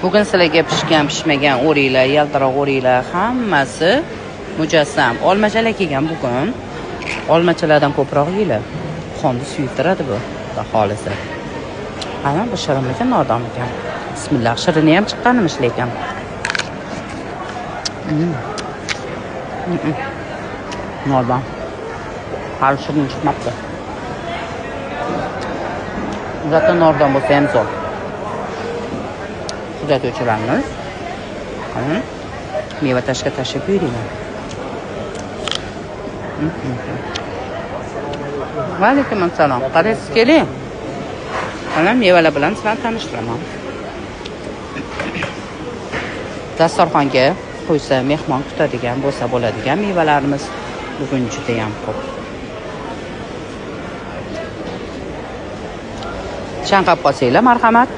Bugun sizlarga pishgan, pishmagan o'riklar, yaltiroq o'riklar hammasi mujassam. Olmachalar kelgan bugun. Olmachalardan ko'proq yeylar. Qonni suyultiradi bu, xudo xolisa. Ana bu shirinmikan, nordonmikan? Bismillah, shirini ham chiqqanimish lekin. Nordon. Hali shirin chiqmabdi. Zaten nordon bo'lsa ham zo'r. Kuzatuvchilarimiz. Meva tashga tashlab yuringlar. Va alaykum assalom. Qaraysiz, keling. Mana mevalar bilan sizlarni tanishtiraman. Dasturxonga qo'ysa mehmon kutadigan bo'lsa bo'ladigan mevalarimiz bugun juda ham ko'p. Chanqab qolsanglar, marhamat.